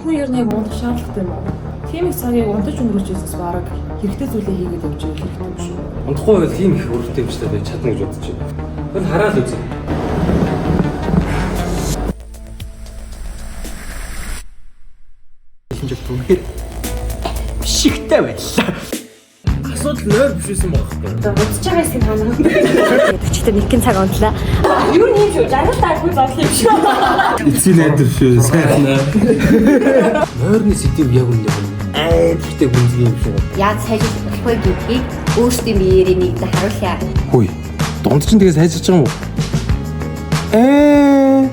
Хүн ер нь яг унтах шаардлагатай юм уу? Тийм их цагийг унтаж өнгөрөөж байснаас бараг хэрэгтэй зүйлээ хийгээд явж байгаа хэрэгтэй юм шүү. Унтахгүй байвал тийм их өрөвтэй юм шиг байж чадна гэж бодож байна. Тэгвэл хараад үзье. Хэлэн жил түнхээр шигтэй байлаа. Асуудал нойр биш байсан байгаа байхгүй. Одоо удаж байгаа хэсэг ханаа. Өчигдөр нэгэн цаг унтлаа. Юу юм шүү? Жаргалтай айгүй зовлон юм шүү. Эцсийн найдвар шүү. Сайхан. Нойрны сэдв яг үнэ аимшигтэй гүнзгий юм шиг. Яаж сайжирч болох вэ гэдгийг өөрсдийн биеэрээ нэгдэ харуулъя. Хүй. Дунд чинь тэгээ сайжирч байгаа юм уу? Ээ.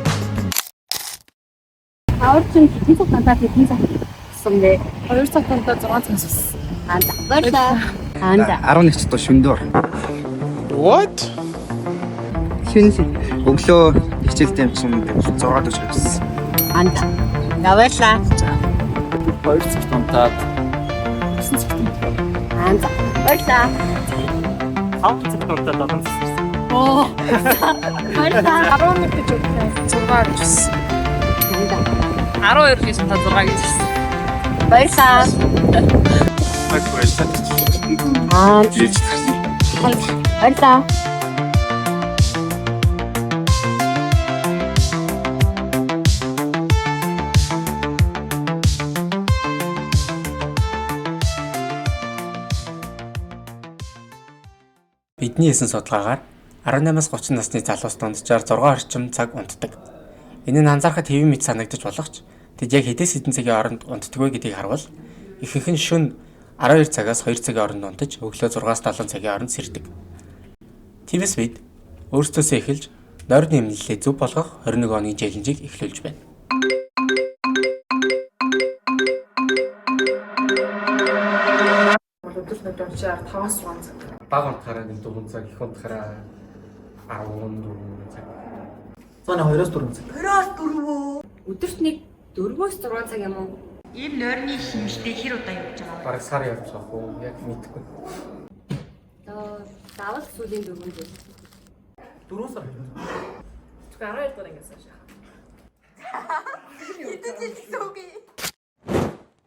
Хавар чинь хэдэн цаг дандаа хэдэн цаг гэсэн бэ? 2 цаг дандаа 6 цаг суссан. Аа за баярлалаа. Аа за. 11 ч одоо шөндөр. What? Шүн өглөө хичээлтэй юм чинь 6 40 гэсэн. Аа за. За баярлалаа. 2 цагт унтаад 9 цагт унтаад. Аа за. Баярлалаа. 5 цагт унтаад 7 цагт ирсэн. Баярлалаа. 11 гэж өглөө 6 гэж өссөн. Аа за. 12 гэж та 6 гэж өссөн. Баярлалаа. Аа баярлалаа. Бидний хийсэн судалгаагаар 18-аас 30 насны залуус дунджаар 6 орчим цаг унтдаг. Энэ нь анзаарахад хэвийн мэт санагдаж болох ч тэд яг хэдээс хэдэн цагийн хооронд унтдаг вэ гэдгийг харвал ихэнх нь шөнө 12 цагаас 2 цагийн хооронд унтаж өглөө 6-аас 7 цагийн хооронд сэрдэг. Тиймээс бид өөрсдөөсөө эхэлж нойрны эмнэлээ зөв болгох 21 хоногийн челленжийг эхлүүлж байна. Бол өдөр дунджаар 5-аас 6 цаг. Баг унтахаараа нэг 4 цаг, их унтахаараа 14 цаг. Цаана 2-оос 4 цаг. Өдөрт нэг 4-өөс 6 цаг юм уу? Ийм нойрны хэмнэлтэд хэр удаа явж байгаа вэ? Бараг сар явж байгаа уу? Яг мэдэхгүй. Одоо заавал сүүлийн 4 жил. 4 сар. Тэгэхээр 12 дугаар ангиас хойш.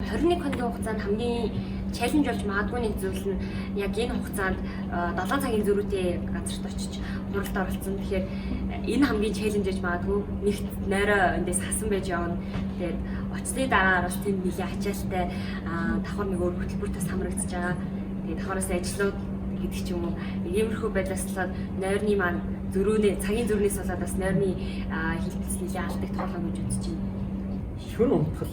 21 хоногийн хугацаанд хамгийн challenge болж магадгүй нэг зүйл нь яг энэ хугацаанд 7 цагийн зөрүүтэй газарт очиж хуралд оролцсон. Тэгэхээр энэ хамгийн challenge гэж магадгүй нэгт нойроо эндээс хасан байж явна. Тэгээд очсны дараа бас тэнд нэлийн ачаалттай давхар нэг өөр хөтөлбөртөөс хамрагдаж байгаа. Тэгээд давхараас ажлууд гэдэг ч юм уу. Иймэрхүү байдлаас болоод нойрны маань зөрүүнээ цагийн зөрүүнээс болоод бас нойрны хилтэс нэлийн алдагдах болоо гэж үзэж байна. Шүн унтах.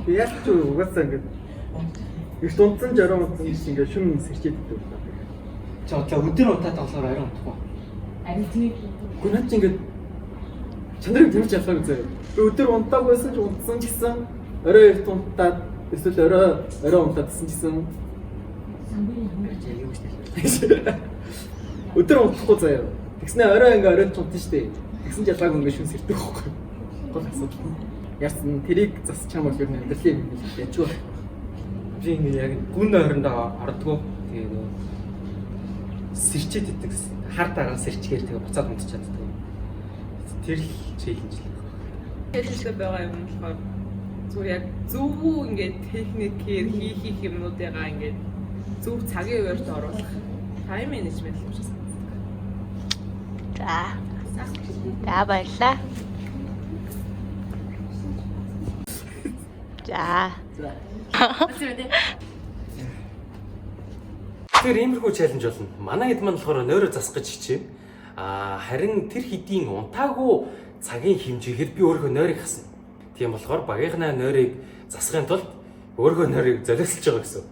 Би яг ч угаасаа ингээд их дунцсан ч орой унтсан гэж ингээд шүн сэрчээд идэв. Чи одоо өдөр унтаад болохоор орой унтахгүй. Харин тийм. Гэхдээ над чи ингээд чанарыг тэмж ялгаагүй заяа. Би өдөр унтаагүйсэн ч унтсан ч гэсэн орой эрт унтаад эсвэл орой орой унтаад гэсэн ч гэсэн өдөр унтахгүй заяа. Тэгснэ орой ингээ оройд ч унтсан штэ. Тэгсэн ч ялгаагүй ингээ шүн сэрдэг байхгүй. Гол асуудал. Яасан тэрийг засах чам бол ер нь амьдралын юм л яж юу. Би ингээ яг гүн нойрондоо ордгоо. Тэгээ нөө сэрчээд идэг. Хар дараа сэрчгээр тэгээ буцаад унтчихад байдаг. Тэр л челленж л. Хэлэлтэй байгаа юм болохоор зүгээр яг зөв ингээд техникээр хийх хийх юмнуудыгаа ингээд зөв цагийн хуваарьт оруулах time management юм шиг санагддаг. За. За баярлалаа. За. Тэгэхээр иймэрхүү challenge болно. Манай хэд маань болохоор нойроо засах гэж хичээв. Аа харин тэр хэдийн унтаагүй цагийн хэмжээгээр би өөрийнхөө нойрыг хасна. Тийм болохоор багийнхнаа нойрыг засахын тулд өөрийнхөө нойрыг золиослж байгаа гэсэн.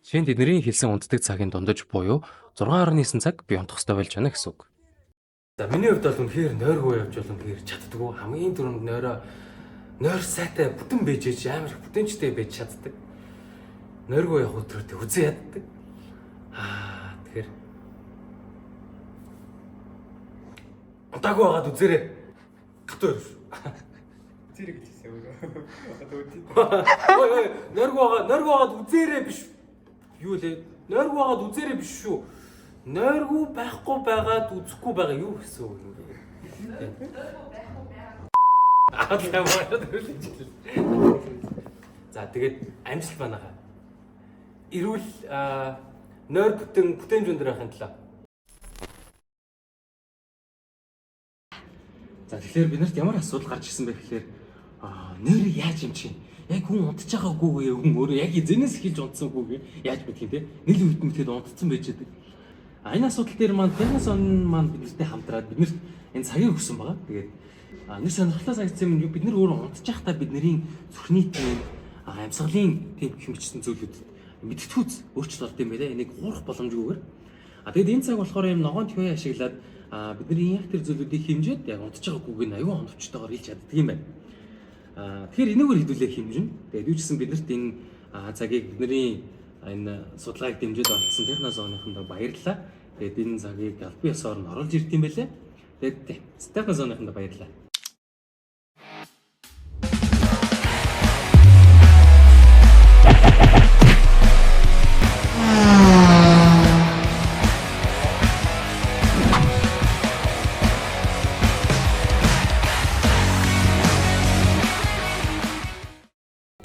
Жишээ нь тэдний хэлсэн унтдаг цагийн дундаж буюу 6.9 цаг би унтах ёстой болж байна гэсэн үг. За миний хувьд бол үнэхээр нойргүй явж бол үнэхээр чаддгүй. Хамгийн түрүүнд нойроо нойр сайтай бүтэн байж ээж амар их бүтээнчтэй байж чаддаг. Нойргүй явах өдрөө үзэн яддаг. Аа тэгэхээр унтаагүй байгаад үзээрэй. Гатуу. Зэрэг гэж хэлсэн өөрөө. Ой ой нойргүй байгаа нойргүй байгаад үзээрэй биш. Юу лээ? Нойргүй байгаад үзээрэй биш шүү. Нойргүй байхгүй байгаад үзэхгүй байгаа юу гэсэн үг юм бэ? 18 эрүүл хэмжлэл. За тэгээд амжилт банаха. Эрүүл нойр бүтэн бүтээмж өндөр байхын төлөө. За тэгэхээр бид нарт ямар асуудал гарч ирсэн бэ гэхээр нойрыг яаж хэмжих юм? Яг хүн унтж байгаагүйгээ хүн өөрөө яг эзэнээс эхэлж унтсангүй яаж мэдх юм те? Нийл үед мэтгэд унтцсан байж байдаг. Энэ асуудал дээр маань Техносон маань биднэртэй хамтраад биднэрт энэ цагийг өгсөн байгаа. Тэгээд нэг сонирхолтой санагдсан юм бид нар өөрөө унтж байхдаа бидний зүрхний темп, амьсгалын темп хэмжсэн зүйлүүд мэдтгүүц өөрчлөлт орд юм байлаа. Энийг хуурах боломжгүйгээр. Тэгээд энэ цаг болохоор юм ногоон твэ ашиглаад бидний яг тэр зүйлүүдийг хэмжээд яг унтж байгаагүйг нь аюун оновчтойгоор хэлж чаддаг юм байна. Тэгэхээр энэгээр хэдүүлээ хэмжинэ. Тэгээд юу ч гэсэн биднэрт энэ цагийг бидний энэ судалгааг дэмжиж оролцсон Технозоныхондоо баярлалаа. Тэгээд энэ цагийг албан ёсоор нь оруулж ирд юм байлээ. Тэгээд Технозоныхондоо баярлалаа.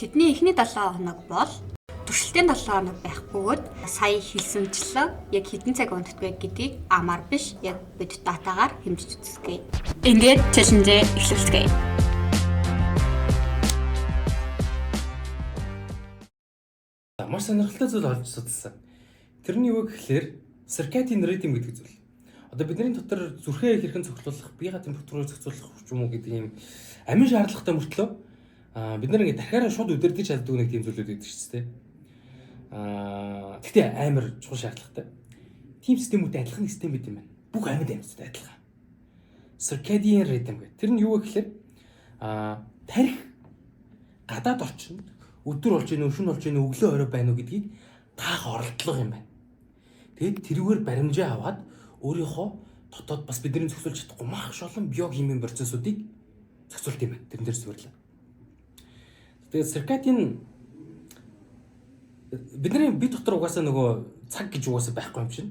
Тэдний эхний 7 хоног бол туршилтын 7 хоног байх бөгөөд сая хэлсэнчлэн яг хэдэн цаг унтдаг гэдгийг амар биш яг бид датагаар хэмжиж үзье. Ингээд челленжээ эхлүүлцгээе. Маш сонирхолтой зүйл олж судалсан. Тэр нь юу гэхээр circadian rhythm гэдэг зүйл. Одоо бидний дотор зүрхээ хэрхэн цогцлуулах, биеийн температурыг зохицуулах ч юм уу гэдэг юм амин шаардлагатай мөртлөө бид нар ингээд дахиараа шууд үдирдэж чаддаг нэг тийм зүйлүүд өгдөг шүү дээ. Гэхдээ амар чухал шаардлагатай. Тийм системүүдтэй адилхан систем байт юм байна. Бүх амьд амьтдад адилхан. Circadian rhythm гэх. Тэр нь юу вэ гэхээр тарих гадаад орчинд өдөр болж гинүү, шөнө болж гинүү, өглөө орой байна уу гэдгийг таах оролдлого юм байна. Тэгээд тэрүүгээр баримжаа аваад өөрийнхөө дотоод бас бидний зохицуулж чадахгүй маш олон биохимийн процессуудыг зохицуулт юм байна. Тэрэн дээр суйрлаа. Тэгээд circadian бидний бие дотор угаасаа нөгөө цаг гэж угаасаа байхгүй юм чинь.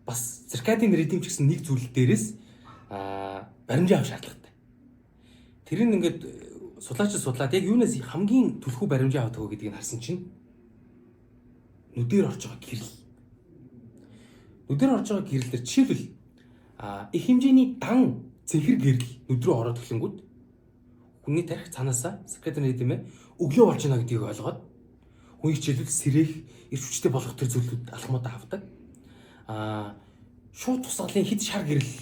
Бас circadian rhythm ч гэсэн нэг зүйл дээрээс баримжаа авах шаардлагатай. Тэр нь ингээд судлаач судлаад яг юунаас хамгийн түлхүү баримжаа авдаг вэ гэдгийг харсан чинь нүдээр орж байгаа гэрэл. Нүдээр орж байгаа гэрлээр жишээлбэл их хэмжээний дан цэнхэр гэрэл нүд рүү ороод эхлэнгүүт хүний тарих цаанаасаа circadian rhythm өглөө болж байна гэдгийг ойлгоод хүн хичээлвэл сэрэх, эрч хүчтэй болох тэр зүйлүүд алхмуудаа авдаг. Шууд тусгалын хэд шар гэрэл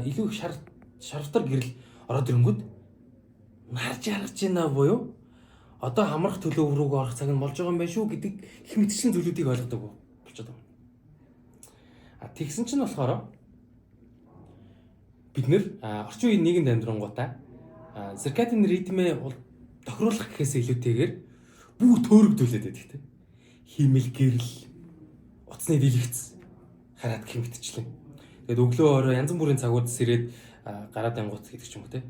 илүү их шар шарвтар гэрэл ороод ирэнгүүт нарж яргаж байна буюу одоо хамрах төлөв рүү орох цаг нь болж байгаа юм байна шүү гэдэг их мэтчлэн зүйлүүдийг ойлгодог болчиход байгаа. Тэгсэн чинь болохоор бид нэр орчин үеийн нийгэмд амьдрангуудаа circadian rhythm-ээ тохируулах гэхээс илүүтэйгээр бүр төөрөгдүүлээд байдаг те. Хиймэл гэрэл, утасны дэлгэц хараад гэх мэтчлэн. Тэгээд өглөө орой янз бүрийн цагууд сэрээд гараад ангууд гэдэг ч юм уу те.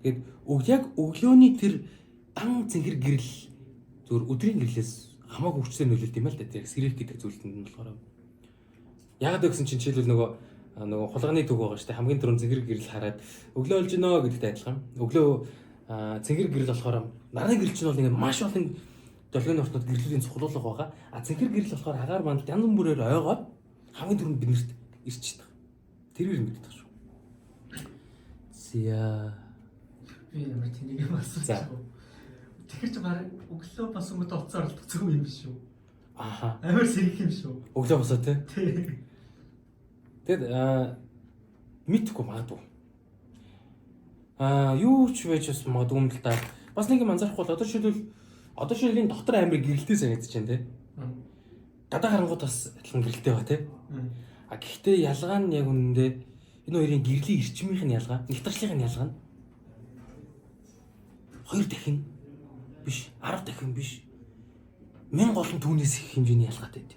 Тэгээд яг өглөөний тэр дан цэнхэр гэрэл зүгээр өдрийн гэрлээс хамаагүй хүчтэй нөлөөлт юм л да. Тэр сэрэх гэдэг зүйлтэнд нь болохоор. Яагаад вэ гэсэн чинь жишээлбэл нөгөө хулганы төг байгаа шүү дээ. Хамгийн түрүүнд цэнхэр гэрэл хараад өглөө болж гинөө гэдэгтэй адилхан. Өглөө цэнхэр гэрэл болохоор нарны гэрэл чинь бол ингээд маш олон долгионы ортод гэрлүүдийн цуглуулга байгаа. Цэнхэр гэрэл болохоор агаар мандалд янз бүрээр ойгоод хамгийн түрүүнд биднэрт ирчдэг. Тэрээр мэддэг шүү. Зя. Би ямар тэнийг юм асууж. Тэгэхээр чи баг өглөө бас өнгөт утсаар оролдох зүг юм шүү. Аха. Амар сэрэх юм шүү. Өглөө босоо тий. Тий. Тэгэд мэдхгүй магадгүй. Юу ч байж бас магадгүй юм л да. Бас нэг юм анзаарахгүй бол одоо жишээлбэл энэ дотор амар гэрэлтэй санагдаж байна тий. Гадаа харангууд бас адилхан гэрэлтэй ба тий. Гэхдээ ялгаа нь яг үнэндээ энэ хоёрын гэрлийн эрчмийнх нь ялгаа, нэгтарчлын нь ялгаа нь 2 дахин биш, 10 дахин биш. 1000 голон түүнээс их хэмжээний ялгаатай байд.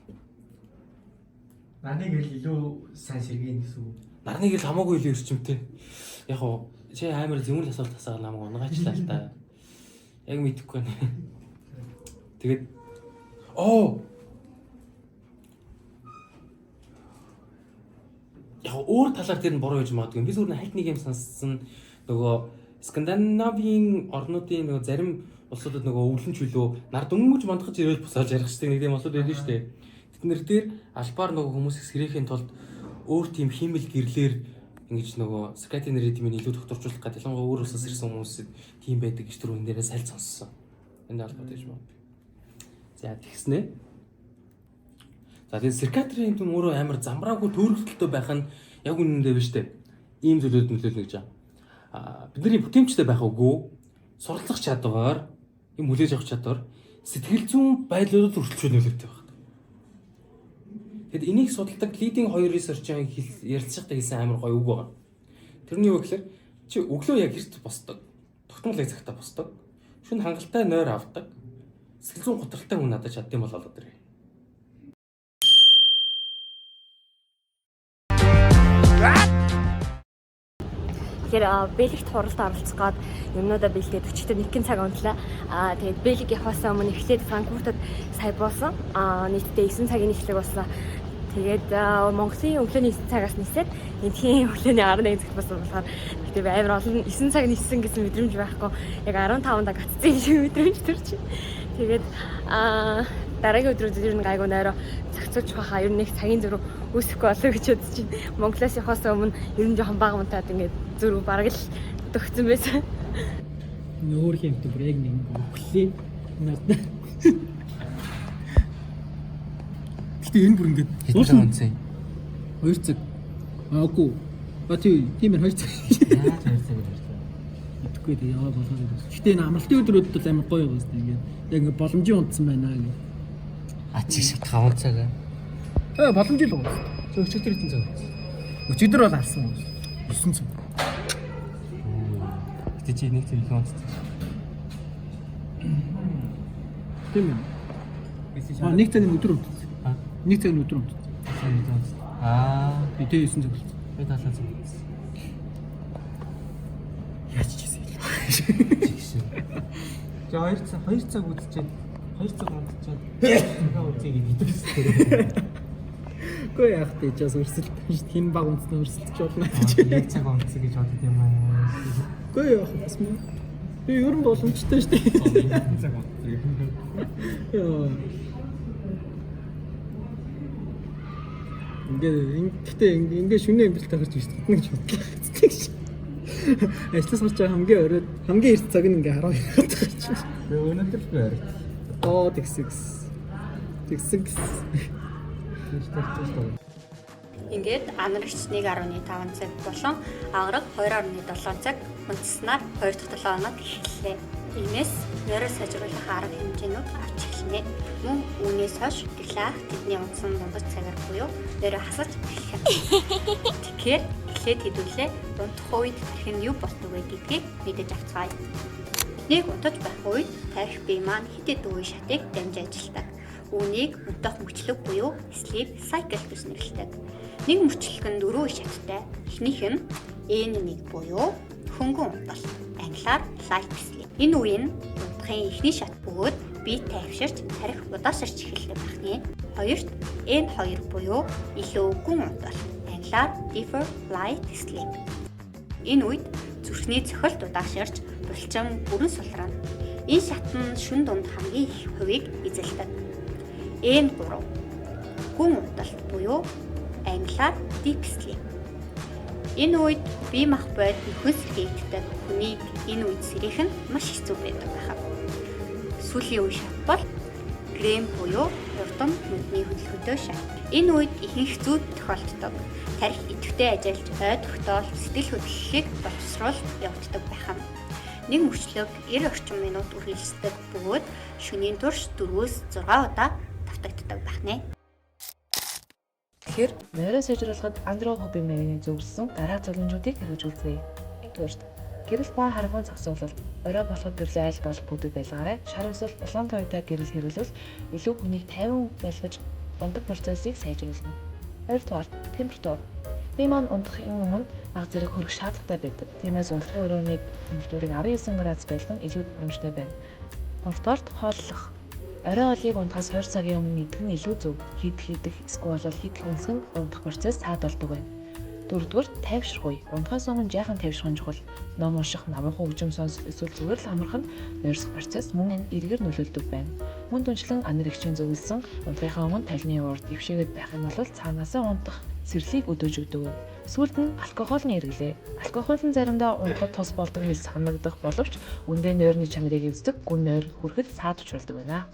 Нарны гэрэл илүү сайн сэргээн гэсэн үг. Нарны гэрэл хамаагүй илүү эрчимтэй. Яг уу чи амар зөвмөл асуулт асаагаар намайг унгаачлаа л та. Яг мэдэхгүй байна. Тэгээд яг өөр талаар тэр нь буруу байж магадгүй. Би зүгээр хальт нэг юм сонссон нөгөө Скандинавийн орнуудын нөгөө зарим улсуудад нөгөө өвлөн чөлөө нар дөнгөж мандахж ирээл босоож ярих нэг тийм улсууд байдаг шүү дээ. Тэд нэр дээр албаар нөгөө хүмүүсийг сэрэхийн тулд өөр тийм хиймэл гэрлэр ингэж нөгөө circadian rhythm-ийг илүү докторжуулах гэдэг ялангуяа өөр улсаас ирсэн хүмүүсэд тийм байдаг гэж түрүүн дээрээ саль сонссон. Энэ холбоотой гэж байна. За тэгснэ. За тэгээд circadian rhythm өөрөө амар замбраагүй төөрөгдөлтөй байх нь яг үнэндээ биш үү? Ийм зүйлүүд нөлөөлнө гэж байна. Бидний бүтээмжтэй байх үгүй суралцах чадвар, юм хүлээж авах чадвар, сэтгэл зүйн байдлуудад өртөлчүүд нөлөөтэй байна. Тэгэд энийг судалдаг leading 2 research-ийн ярилцлагатай хэлсэн амар гоё үг байгаа. Тэрний юу гэхээр чи өглөө яг эрт босдог. Тогтмол яг цагтаа босдог. Шөнө хангалттай нойр авдаг. Сэтгэл зүйн готролтой хүн надад чаддсан бол болоод ирээ. Тэгэхээр Бэлэгт хуралд оролцох гээд юмнуудаа бэлдээд өчигдөр нэгэн цаг унтлаа. Тэгээд Бэлэг явахаас өмнө эхлээд Франкфуртад сая буусан. Нийтдээ 9 цагийн эхлэг болсон. Тэгээд Монголын өглөөний 9 цагаас нисээд эндхийн өглөөний 11 цагт болсон болохоор гэтээ амар олон 9 цаг ниссэн гэсэн мэдрэмж байхгүй. Яг 15-нд гацсан юм шиг мэдрэмж төрч. Тэгээд дараагийн өдрүүдэд ер нь гайгүй нойроо зохицуулж байхаа ер нь нэг цагийн зөрүү үүсэхгүй болов гэж бодож байна. Монголоос явахаас өмнө ер нь жоохон бага унтаад ингээд зөрүү бараг л төгссөн байсан. Нөөр хэмтэ бүр яг нэг өглөө. Надад. Гэтэ энэ бүр ингээд Хэдэн унтсан? 2 цаг. Аагүй. А тий, тийм ээ 2 цаг. Яаж 2 цаг гэж байна? Идэхгүй тий яваа болоод байсан. Гэтэ энэ амралтын өдрүүдэд бол амар гоё байсан ингээд. Яг ингээд боломжийн унтсан байна гэх. А чи 5 цаг. Ээ боломжийн л унтсан. Чи өчигдөр хэдэн цаг унтсан? Өчигдөр бол алсан юм. 9 цаг. Гэтэ чи нэг цаг илүү унтсан. Тийм ээ. А нэг цагийн өдөр унтсан. А? Нэг цагийн өдөр унтсан. Аа, Би тэ 9 цаг болсон. би 7 цаг унтсан. Яаж ч хийсэн юм. Чигшээ. Чи 2 цаг 2 цаг үзчихэд 2 цаг унтчихэд цагаа үзье гэж хэлсэн. Үгүй яах вэ? Жаас өрсөлдөж шүү дээ. Хин баг унтсан өрсөлдөж болно гэж. Яг цаг унтсан гэж бодод юм аа. Үгүй яах вэ? Бас мөн. Би ер нь боломжтой шүү дээ. Цаг унтсан. Яа. Ингээ гэхдээ ингээ шүнээ амьдрал тагарч ирж чадна гэж бодлоо гэж. Ажлаас гарч байгаа хамгийн орой хамгийн эрт цаг нь ингээ 12 гарч. Би өнөөдөр би орой. Оо тэгсэгс. Тэгсэгс. Ингээд анрагч 1.5 цаг болон авраг 2.7 цаг унтснаар 2 дахь 7 хоног эхэллээ. Иймээс нойроо сайжруулах арга хэмжээнүүд авч эхэлнэ. Мөн үүнээс хойш гэрлэх тэдний унтсан дундаж цагаар буюу нойроо хасаж эхлэх. Тэгэхээр эхлээд хэдүүлээ унтах үед тархи нь юу болдог вэ гэдгийг мэдэж авцгаая. Тэднийг унтаж байх үед тархи бие маань хэд хэдэн үе шатыг дамжиж ажилладаг. Үүнийг унтах мөчлөг буюу sleep cycle гэж нэрлэдэг. Нэг мөчлөг нь 4 үе шаттай. Эхнийх нь N1 буюу хөнгөн унталт, англиар light sleep. Энэ үе нь унтахын эхний шат бөгөөд бие тайвширч, тархи удаашарч эхэлдэг байх нь. Хоёрт N2 буюу илүү гүн унталт, англиар deeper light sleep. Энэ үед зүрхний цохилт удаашарч, булчин бүрэн сулрана. Энэ шат нь шөнө дунд хамгийн их хувийг эзэлдэг. N3 гүн унталт буюу англиар deep sleep. Энэ үед бие махбод нөхөн сэргээгддэг. Хүнийг энэ үед сэрэх нь маш хэцүү байдаг байх. Сүүлийн үе шат бол REM буюу хурдан нүдний хөдөлгөөнтэй шат. Энэ үед ихэнх зүйд тохиолддог. Тархи идэвхтэй ажиллаж, ой тогтоол, сэтгэл хөдлөлийг боловсруулалт явагддаг байх нь. Нэг мөчлөг 90 орчим минут үргэлжлэдэг бөгөөд шөнийн турш 4-6 удаа давтагддаг байх нэ. Тэгэхээр нойроо сайжруулахад Андро Хобимерийн зөвлөсөн дараах зөвлөмжүүдийг хэрэгжүүлцгээе. Нэгдүгээрт гэрэл ба харгуун зогсоолол. Орой болоход гэрлээ аль болох бүдэд байлгаарай. Шар эсвэл улаан туйтай гэрэл хэрэглүүл илүү хүнийг тайван байлгаж унтах процессыг сайжруулна. Хоёрдугаар температур. Бие маань унтахын өмнө баг зэрэг хөрөх шаардлагатай байдаг. Тиймээс унтахын өрөөний температурыг 19 градус байлгах нь илүү боломжтой байна. Гуравдугаарт хооллох. Орой хоолыг унтахаас 20 цагийн өмнө идэх нь илүү зөв. Хэд хийдэх эсвэл хэд их үнсэх нь унтах процесс цаад болдог байна. Дөрөвдүгээр тайвшрах үе. Унтахаас өмнө жаахан тайвшрах нь чухал. Ном унших, намуухан хөгжим сонсох эсвэл зүгээр л амархан нойрсох процесс мөн эргээр нөлөөлдөг байна. Мөн түншлэн анир эгчийн зөвлөсөн унтахынхаа өмнө талны урд дэвшээгээд байх юм бол цаанаасаа унтах сэрлийг өдөөж өгдөг. Сүүлд нь алкогольны хэрэглээ. Алкогол нь заримдаа унтахад тус болдог гэж санагдах боловч үндэ нойрны чанарыг эвддэг, гүн нойр хүрэхэд саад учруулдаг байна.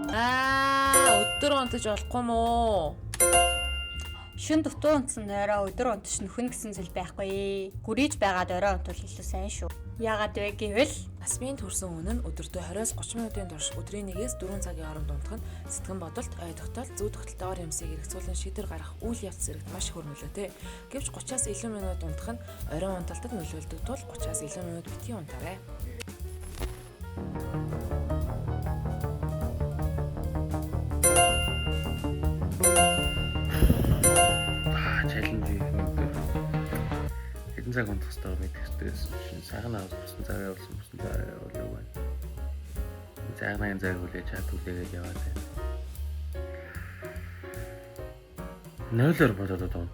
Аа, өдөр унтаж болохгүй мó? Шөнө дутуу унтсан нойроо өдөр унтаж нөхнө гэсэн зүйл байхгүй. Гүрийж байгаад орой унтвал илүү сайн шүү. Яагаад вэ гэвэл Насмын төрсөн хүн нь өдөртөө 20-30 минутын турш өдрийн 1-ээс 4 цагийн хооронд унтах нь сэтгэн бодолт, ой тогтоол, зүй тогтолтойгоор юмсыг хэрэгцүүлэн шийдвэр гаргах үйл явц зэрэгт маш их нөлөөтэй. Гэвч 30-аас илүү минут унтах нь оройн унталтад нөлөөлдөг тул 30-аас илүү минут битгий унтаарай. Challenge хийх нэг хэдэн цаг унтах хэрэгтэй мэдэх хэрэгтэй байсан чинь сайхан авсан цаг явуулсан бүсэн цаг явуул юу байна. Сайхнаа цаг хүлээж чат хүлээгээд яваад байна. Нойлоор бодоод одоо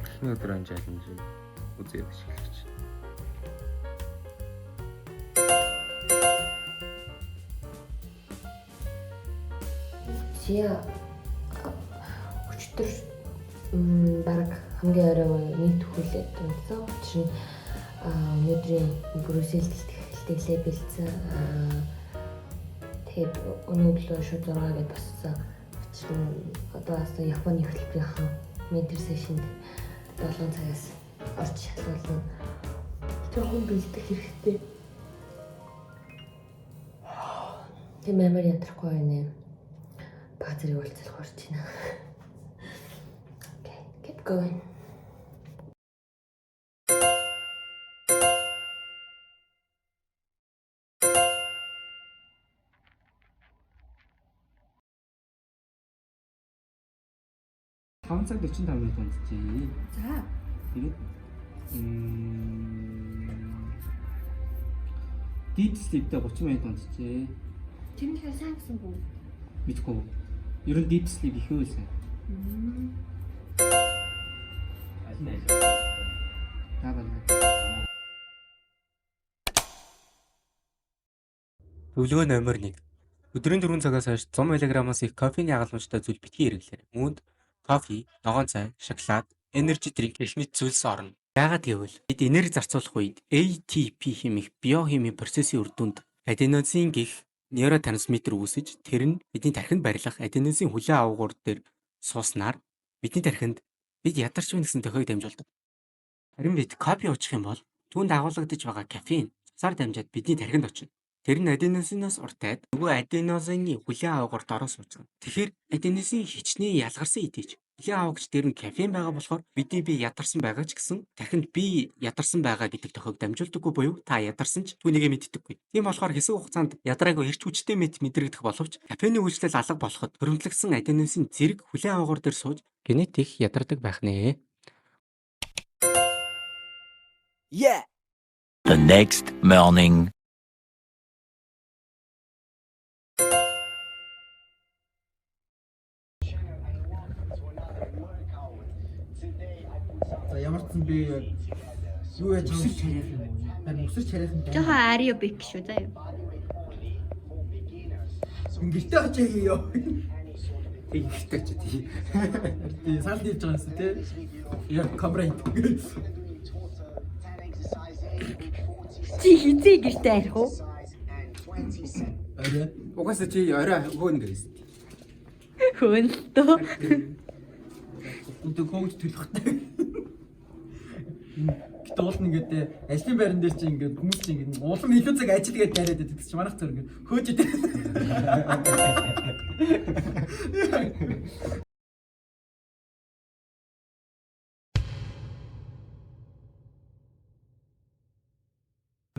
эхний өдөр энэ challenge үзээд эхэлж. Зя өчтөр баг хамгийн орой нийт хүлээд унтсан. Учир нь өнөөдрийн Брюссельд тэтгэлээ бэлдсэн. Тэгээд өнөө өглөө шууд 6 гээд боссон. Учир нь одоо бас Японы хөтөлбөрийн ментор сешнд 7 цагаас орж шалгуулна. Жоохон бэлдэх хэрэгтэй. Тийм амар ядрахгүй байна. Баг зэрэг уулзах орж байна. Okay, keep going. Таван цаг 45 минут унтжээ. За. Тэгээд deep sleep-тэй 30 минут унтжээ. Тэр нь тэгэхээр сайн гэсэн үг. Мэдгүй. Ер нь deep sleep их үйл сайн. Та байна. Зөвлөгөө номер 1. Өдрийн 4 цагаас хойш 100 мг-аас их кофений халамжтай зүйл битгий хэрэглээрэй. Үүнд кофе, ногоон цай, шоколад, energy drink гэх мэт зүйлс орно. Яагаад гэвэл бид энерги зарцуулах үед ATP хэмээх биохимийн процессын үр дүнд аденозин гэх нейротрансмиттер үүсэж тэр нь бидний тархинд барилах аденозин хүлээн авгуур дээр сууснаар бидний тархинд бид ядарч байна гэсэн дохиог дамжуулдаг. Харин бид кофе уучих юм бол түүнд агуулгадаж байгаа кофеин цусаар дамжаад бидний тархинд очино. Тэр нь аденозиноос уртайд нөгөө аденозины хүлээн авгуурт ороо суучихна. Тэгэхээр аденозин хичнээн ялгарсан хэдий ч хүлээн авагч дээр нь кофеин байгаа болохоор бидний бие ядарсан байгаа ч гэсэн тархинд би ядарсан байгаа гэдэг дохиог дамжуулдаггүй буюу та ядарсан ч түүнийгээ мэддэггүй. Тийм болохоор хэсэг хугацаанд ядраагүй эрч хүчтэй мэт мэдрэгдэх боловч кофеины үйлчлэл алга болоход хуримтлагдсан аденозин зэрэг хүлээн авгуур дээр сууж генетик ядардаг байх нэ. Yeah. The next morning. За ямар ч сан би яг юу яаж байгаа Өсөрч харих юм уу? Харин өсөрч харих юм байна. Жохон аэробик шүү заяа. Гэртээ очиж хийё. Тэг ихтэй ч тий. Тий, сал хийж байгаа юм тий. Яг камера хийдэг. Чи хизээ гэртээ арих уу? Орой. Угаасаа чи орой хөөнө гэсэн. Хөөн л дөө. Өдөө коуч төлөхтэй. Гэтэ уул нь ингээд ажлын байран дээр чи ингээд хүмүүс чи ингээд улам илүү цаг ажил гээд дайраад байдаг чи манайх зөр ингээд хөөж идэв.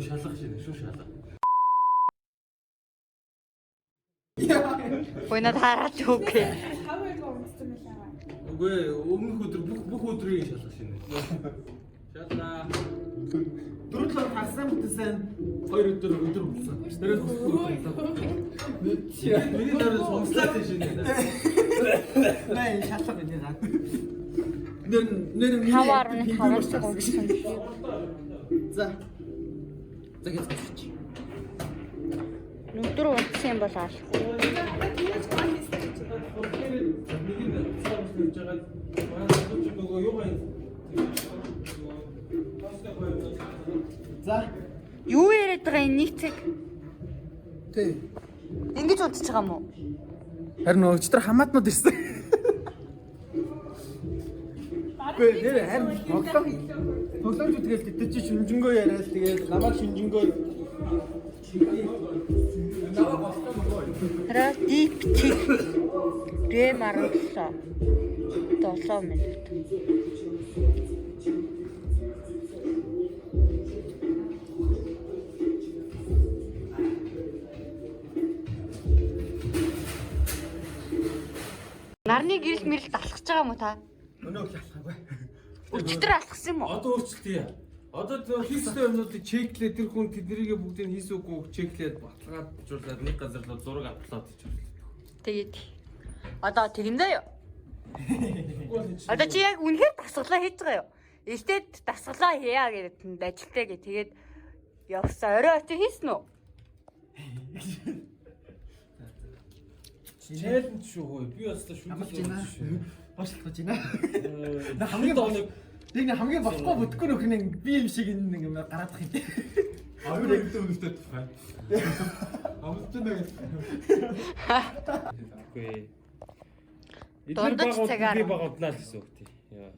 Шалгах шин шүү шалга. Ой надад хараад үгүй. 5 2 унтсан байлаа. Үгүй өмнөх өдөр бүх өдрийг шалгах шинэ. Шалгаа. 4 7 хагасаа бүтээсэн 2 өдөр өдөр болсон. Тэрээс Миний дараа сумслаад байна шинэ. Наа шалга энэ гад. Нэр нэр 5.5 цаг унтсан. За. За гэж. Өнөөдөр унтсан юм бол алахгүй. За. Юу яриад байгаа юм нэг цаг? Тий. Ингэж унтчих байгаа юм уу? Харин өчтөр хамаатнууд ирсэн. Үгүй нэр харин тоглоом тэгэл тэд чи шүнжэнгөө яриад тэгээд намайг шүнжэнгөө Хараа deep tick RAM 17 7 минут. Нарны гэрэл мэрэл алхаж байгаа юм уу та? Өнөө л алхаагүй. Өчигдөр алхсан юм уу? Одоо өөрчлөлт яа. Одоо хийстэй юмнуудыг чеклээ тэр хүн тэднийгээ бүгдийг хийс үгүй чеклээд баталгаажуулаад нэг газар руу зураг upload хийж байна. Тэгээд одоо тэгэндээ юу? Одоо чи яг үнэхээр дасгалаа хийж байгаа юу? Элтэд дасгалаа хийя гэдэг тэнд ажилтаа гэ тэгээд явсан. Орой очиж хийсэн үү? Challenge шүү хөөе. Би бас л шүлэг шүү. Бошлох гэж байна. На хамгийн бол тэг нэг хамгийн болохгүй бүтэхгүй нөхөр нэг би юм шиг энэ нэг гараад ах юм. Аюу гэдэг үнэтэй тухай. Амттай байна. Үгүй. Дундаж цагаар. Би баг удлаа л гэсэн үг тий. Яа.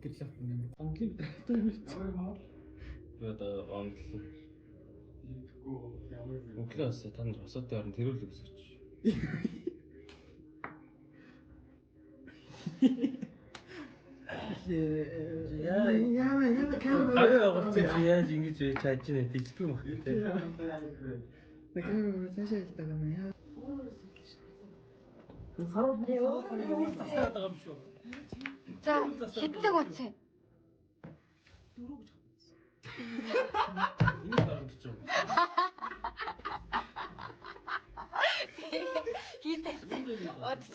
Гэрлэх юм. Онглын дайтай юм чи. Би одоо гомдлоо. Өглөө бас та нар босоотой орон тэрүүл өсөж. Яа яа яа камера. Аюу агуулсан чи яаж ингэж чаж нэ тэгдэг юм бэ те. Нэг камера цаашаа хэлдэг юм яа. За хэдэн цаг унтсан юм? Энэ дарамт ч юм. Хийдэ. Одч.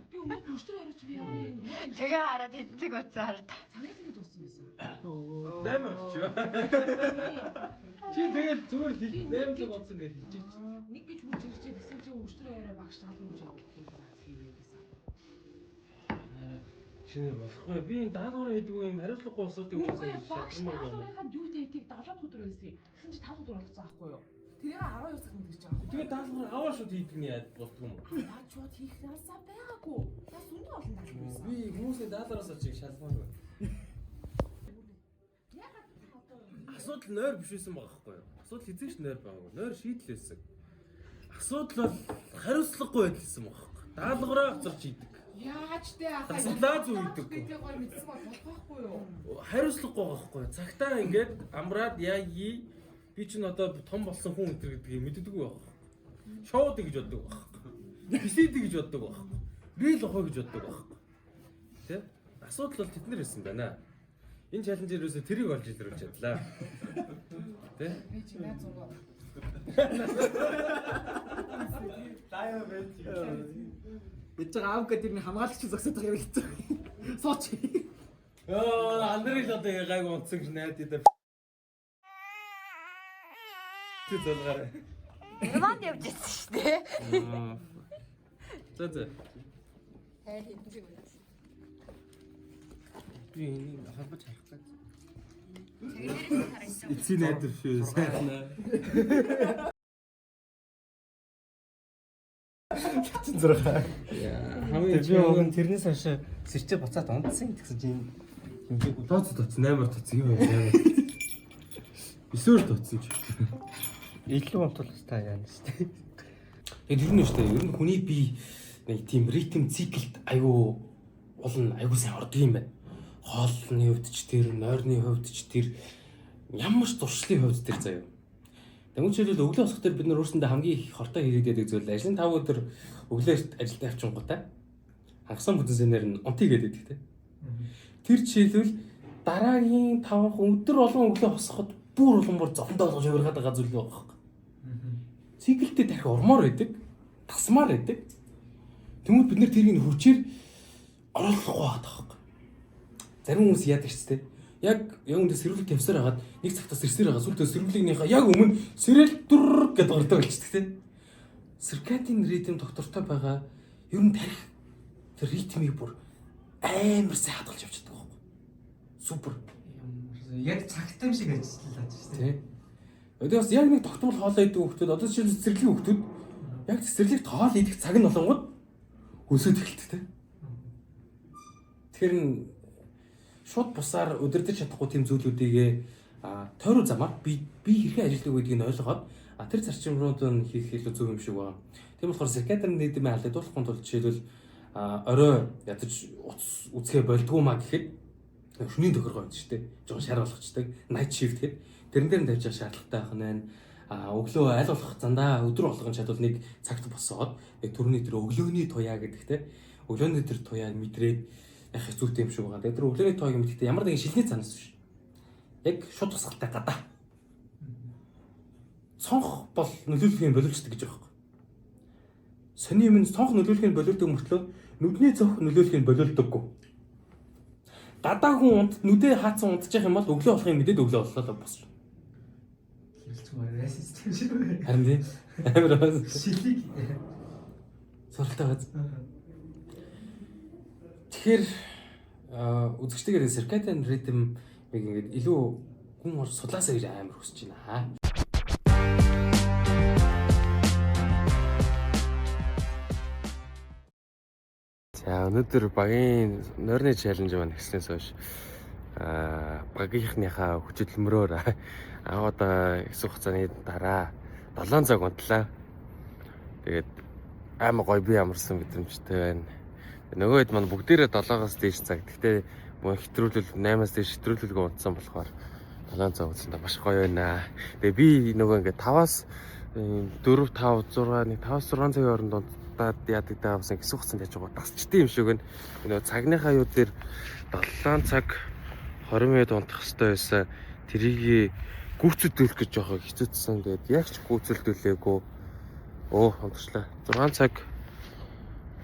Би өмнө өчтөр хариуч би ямар юм. Тэгээ хараад хэдэн цаг унтсан хараад. Цагийн цагт дууссан байсан. 8 болчих. Чи тэгэл зүгээр 8 цаг болсон гэж хэлчих. Нэг гэж хүч ирчээ гэсэн чи өчтөр яриа багш таалан гэж хийвээ гэсэн. Шинэ болохгүй. Би энэ даалгавар хийдэггүй юм хариуцлагагүй улсуудыг Үгүй багш даалгаврынхаа юу дэтийг 7 өдөр байсан. Тэгсэн чи 5 өдөр болцсон аахгүй юу? Тэрийг 12 цаг мэдэрч байгаа аахгүй. Тэгээ даалгавар аваа шууд хийдэг нь яад болдгоо юм уу? Наад шууд хийх насаа байгаагүй. Нас үнэ олон даалгавар байсан. Би хүмүүсийн даалгавраас олж шалмаагүй. Асуудал нойр биш байсан байгаа байхгүй юу? Асуудал хэзээ ч нойр байгаагүй. Нойр шийдэл байсан. Асуудал бол хариуцлагагүй байдал байсан байгаа байхгүй юу? Даалгавраа хоцорч хийдэг. Яаж тэ ахаа. Дасгалаа зүг хийдэг. Гэдэг гоё мэдсэн бол болох байхгүй юу? Хариуцлагагүй байгаа байхгүй юу? Цагтаа ингээд амраад яа ий би чинь одоо том болсон хүн өдр гэдгийг мэддэггүй байгаа байхгүй юу? Шоуд гэж боддог байхгүй юу? Бисэд гэж боддог байхгүй юу? Рил охоо гэж боддог байхгүй юу? Тэ? Асуудал бол тэднэр байсан байна. Энэ чаленжээр юусе тэрийг олж илрүүлж чадлаа. Тэ? Би чи наад зураг. Лайв байж. Бид байгаа аавга тэрний хамгаалагч зогсоод байгаа юм хэлсэн. Сууч. Яа, Андрей л одоо гайг унтсан гэж найд идэ. Тэ зулгаарай. Германд явж ирсэн шүү дээ. За за. Хайр хэдэн цаг унтсан. Би энийг холбож харах гэж. Эцсийн найдвар шүү. Сайхан. 46. Яа, хамгийн Би уг нь тэрнээс хойш сэрчээ буцаад унтсан гэсэн чинь хэмжээгүй. Тооц тооц 8-аар тооц юм байна. 8-аар. 9-оор тооцсон ч. Илүү унтвал бас та яана шүү дээ. Тэгээд тэр нь шүү дээ. Ер нь хүний бие нэг тийм ритм циклд айгүй уул нь айгүй сайн ордог юм байна. Хоолны хувьд ч тэр, нойрны хувьд ч тэр, ямар ч зуршлын хувьд тэр заяа. Тэгвэл жишээлбэл өглөө босох дээр бид нар өөрсөндөө хамгийн их хортой хийгээд байдаг зүйл ажлын 5 өдөр өглөө ажилдаа явчихготой хагасан бүтэн сэнээр нь унтъя гэдэг те. Тэр жишээлбэл дараагийн 5 өдөр болгон өглөө босоход бүр улам бүр зовлон болгож хувиргаад байгаа зүйл байгаа байхгүй. Циклтэй тархи ормоор байдаг, тасмаар байдаг. Тэмүүт бид нэр тэрийг нь хүчээр оруулахгүй байгаа байхгүй. Зарим хүмүүс яадаг ч те. Яг яг үндэ сэрүүлэг тавьсаар хагаад нэг цагтаа сэрсээр байгаа. Сүлдөө сэрүүлгийнхаа яг өмнө сэрэл дүр гэдээ гардаг болчихдаг те. Circadian rhythm доктортой байгаа ер нь тархи тэр ритмийг бүр амар сайн хадгалж явчихдаг байхгүй. Супер. Яг цагтай юм шиг ажиллаад шүү дээ. Тий. Одоо бас яг нэг тогтмол хоолоо идэх хүмүүс одоо жишээлбэл цэцэрлэгийн хүмүүс яг цэцэрлэгт хоол идэх цаг нь болонгод өсөд эхэлдэг те. Тэгэхээр н шууд бусаар удирдах чадахгүй тийм зүйлүүдийг тойруу замаар би хэрхэн ажилладаг гэдгийг нь ойлгоод тэр зарчимрууд нь хийх илүү зөв юм шиг байна. Тийм болохоор circadian rhythm-ийн алдагдуулахгүй тулд жишээлбэл орой ядаж утас үзэхэ болдгоо маа гэхэд шөнийн тохиргоо байдаг шүү дээ. Жохон шар болгочдаг. Night shift гэдэг. Тэрэн дээр нь тавьж байгаа шаардлагатай байх нь байна. Өглөө аль болох зандаа өдөр болгон чадвал нэг цагт босоод яг түрүүний тэр өглөөний туяа гэдэг те. Өглөөний тэр туяаг мэдрээд яг хэцүүтэй юм шиг байгаа. Тэгээд тэр өглөөний туяаг мэдхдээ ямар нэгэн шилний цанаас биш. Яг шууд тусгалтай гадаа. Цонх бол нөлөөлөх юм боловчдөг гэж байгаа байхгүй. Сони юм нь цонх нөлөөлөх нь боловдог мөртлөө нүдний цонх нөлөөлөх нь боловдоггүй. Гадаа хүн унт нүдээ хаацсан унтчих юм бол өглөө болохыг мэдээд өглөө боллоо л босч. Хэлчихмээр расист юм шиг байна. Харин тийм. Амар бас Шилийг суралтай байц. Тэгэхээр үзэгчтэйгээр circadian rhythm-ыг ингээд илүү хүн орж судлаасаа гэж амар хүсэж байна. За өнөөдөр багийн нойрны challenge маань эхэлснээс хойш багийнхныхаа хүч хөдөлмөрөөр анх удаа хэсэг хугацааны дараа 7 цаг унтлаа. Тэгээд амар гоё би амарсан мэдрэмжтэй байна. Нөгөө хэд маань бүгдээрээ 7-оос дээш цаг. Гэхдээ мөн хэтрүүлэл 8-аас дээш хэтрүүлэлгүй унтсан болохоор 7 цаг унтсандаа маш гоё байна. Тэгээ би нөгөө ингээд 5-аас 4 5 6 нэг 5-6 цагийн хооронд унтаад яадаг даа бас хэсэг хугацаанд яаж байгаа тасчдсан юм шиг байна. Нөгөө цагныхаа юу дээр 7 цаг 20 минут унтах хэрэгтэй байсан. Тэрийг гүйцэтгүүлэх гэж жоохон хэцүүцсэн. Тэгээд яг ч гүйцэлдүүлээгүй. Унтчлаа. 6 цаг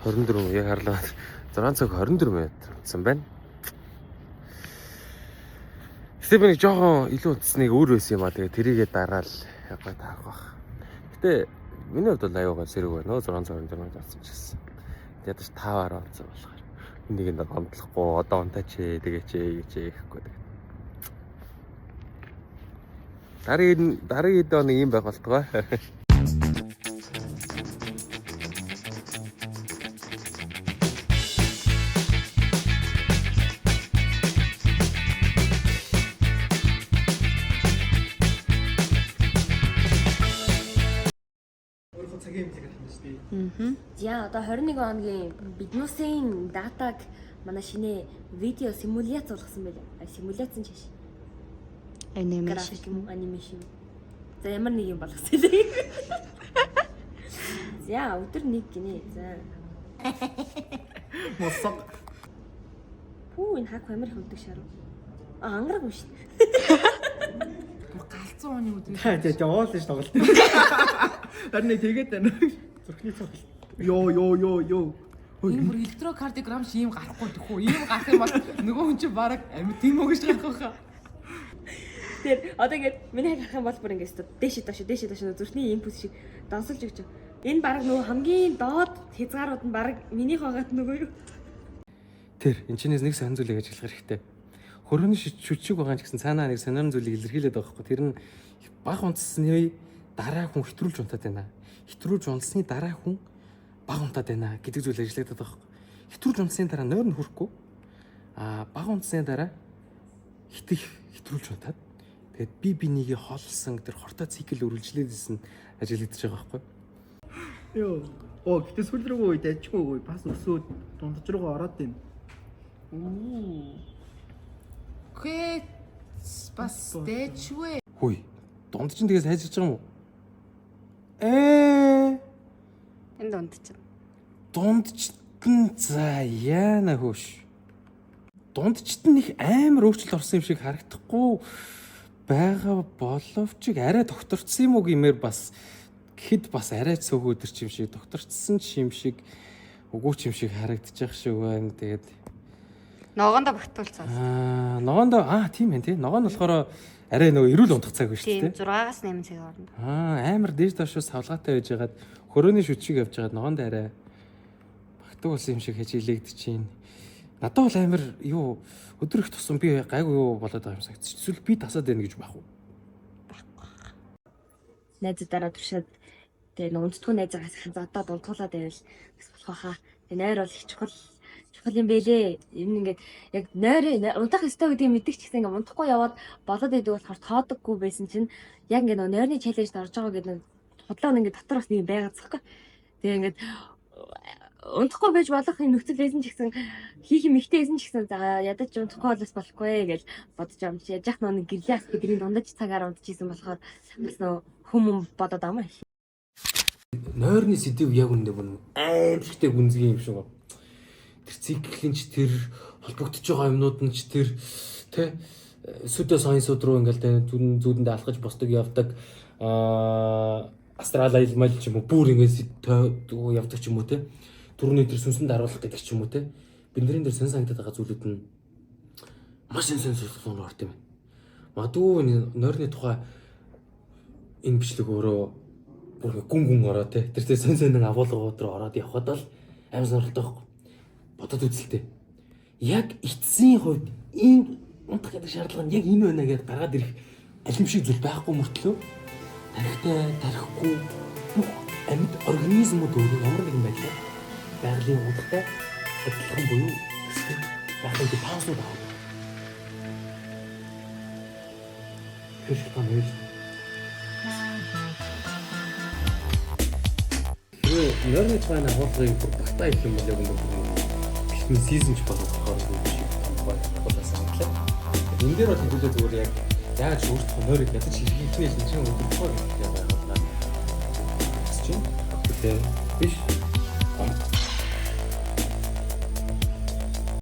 24 яг харлаа. 6 цаг 24 минут унтсан байна. Гэтэ би нэг жоохон илүү унтсныг өөр байсан юм а. Тэгээ тэрийгээ дараал яг гой таарах бах. Гэтэ миний хувьд бол аюугаа сэрэг байна. 6 цаг 24 минут унтсан ч гэсэн. Ядаж 5-аар унтсан болохоор нэг нь гомдлохгүй одоо унтаач ээ тэгээч ээ гэж гэхгүй. Тэгээд дараагийн хэд хоног ийм байх болтугай. Өөрийнхөө цагийн эмнэлэг харах нь шүү дээ. За одоо 21 хоногийн биднүүсийн датаг манай шинэ видео симуляц болгосон байл. Симуляц нь чаш. Animation. График юм уу, animation. За ямар нэг юм болгосон лээ. За өдөр нэг гинэ. За. Мосог. Пүү энэ хак амар их өндөг шаруу. А ангараг юм шүү. Галзуу оны өдрийг Тэ тэ оол ш тоглолт. Харин нэг тэгээд байна. Зүрхний цоглолт. Йоо ёо ёо ёо. Энэ бүр электрокардиограмм шиг ийм гарахгүй тэхүү. Ийм гарах юм бол нөгөө хүн чинь бараг амьд юм уу гэж гарах байхаа. Тэгэхээр одоо ингээд миний хаг харах юм бол бүр ингээд өстө дээшээ доош дээшээ доош зүрхний импульс шиг дансалж өгч. Энэ бараг нөгөө хамгийн доод хязгаарууд нь бараг миний хоогаад нөгөө юу. Тэр энэ чинээс нэг сонин зүйлийг ажиглах хэрэгтэй. Хөрөний шүтшиг байгаа ч гэсэн цаанаа нэг сонин зүйлийг илэрхийлээд байгаа байхгүй. Тэр нь баг унтсны дараа хүн хэтрүүлж унтаад байна. Хэтрүүлж унтсны дараа хүн баг унтаад байна гэдэг зүйл ажиглагдаад байгаа байхгүй. Хэтрүүлж унтсны дараа нойр нь хүрэхгүй. Баг унтсны дараа хитэх хэтрүүлж унтаад тэгээд би бинийгээ хоолсон тэр хортой цикл үргэлжлээд исэн ажиглагдаж байгаа байхгүй. Йоо. Оо гэтээ сүүл рүү үе дайчгүй үе бас өсөөд дундаж руугаа ороод байна. Гэ бас дэжвэ. Хүй дунд чинь тэгээс хайжирч байгаа юм уу? Ээ Энэ дунд чинь. Дундчт нь за яана хөөш. Дундчт нь их амар өөрчлөлт орсон юм шиг харагдахгүй байгаа боловч арай тогтворцсон юм уу гэмээр бас гэхэд бас арай цөөх өдөр ч юм шиг тогтворцсон ч юм шиг үгүй ч юм шиг харагдчих шиг байна. Тэгээд Ногоондоо багтуулсан. Аа, ногоондоо тийм ээ тий. Ногоо нь болохоор арай нөгөө эрүүл унтах цаг биш Тийм тий. 6-аас 8 цагийн хооронд. Аа, амар дээш доош савлгаатай байж хагаад хөрөөний шүд шиг явж хагаад ногоонд арай багтаг болсон юм шиг хажиглэгдэж чинь. Надад бол амар юу өдөр их тусам би гайгүй юу болоод байгаа юм санагдчих. Эсвэл би тасаад байна гэж байх уу? Найзуудаараа туршаад тэгээ нэг унтдаггүй найзаагаа сайхан зодоод унтуулад байвал бас болох байхаа. Тэгээ нойр бол их чухал чухал юм бэлээ. Ер нь ингээд яг нойр унтах ёстой гэдгийг мэддэг ч гэсэн ингээд унтахгүй яваад болоод идэг болохоор тоодоггүй байсан чинь яг ингээд нөгөө нойрны challenge-д орж байгаа гэдэг нэг худлаа нь ингээд дотор бас нэг юм байгаад захгүй. Тэгээ ингээд унтахгүй байж болох юм нөхцөл байсан ч гэсэн хийх юм ихтэй байсан ч гэсэн за ядаж унтахгүй бол бас болохгүй гэж бодож байгаа юм чи. Яаж яах нэг гэрлээ ас бидний дундаж цагаар унтчихсан болохоор бас нөө хүмүүн бодоод байгаа юм. Нойрны сэдэв яг үндэ бүр аимшигтэй гүнзгий юм шиг байна. Тэр циклийн ч тэр холбогдож байгаа юмнууд нь ч тэр тэ сүдэ сайенсууд руу ингээл тэ зүудэн зүүдэндээ алхаж босдог явдаг астрал аялал ч юм уу бүр ингээд явдаг ч юм уу тэ түрүүний тэр сүнсэнд харуулах гэдэг ч юм уу тэ бидний тэр сэн санагдаад байгаа зүйлүүд нь маш энэ сэн сонирхол орт юм байна. Магадгүй энэ нойрны тухай энэ бичлэг өөрөө бүр гүн гүн ороо те. Тэр тэр сэн сэн агуулгууд руу ороод явхад бол аим сонирхолтой байхгүй. Бодоод үзэлтэй. Яг эцсийн хувьд ийм унтах гэдэг шаардлага нь яг энэ байна гэдээ гаргаад ирэх алимшиг зүйл байхгүй мөртлөө тархитай, тархихгүй бүх амьд организмууд өөрөө ямар нэгэн байдлаар байгалийн унтахтай адилхан буюу эсвэл байгалийн паузууд авах. Тэр шалтгаан байж. Хэрвээ нойрны тухайн агуулгыг бүр багтаа их юм бол яг өндөр бэлтгэн сизон ч болох болохоор юм шиг тухай агуулгаас санагдлаа. Энэ дээр бол хэдүүлээ зүгээр яг яаж өөртөө нойрыг ядаж хэрэглэх нь чинь өндөр тухай гэдэг байгууллаа. Гэсэн чинь тэгээ биш.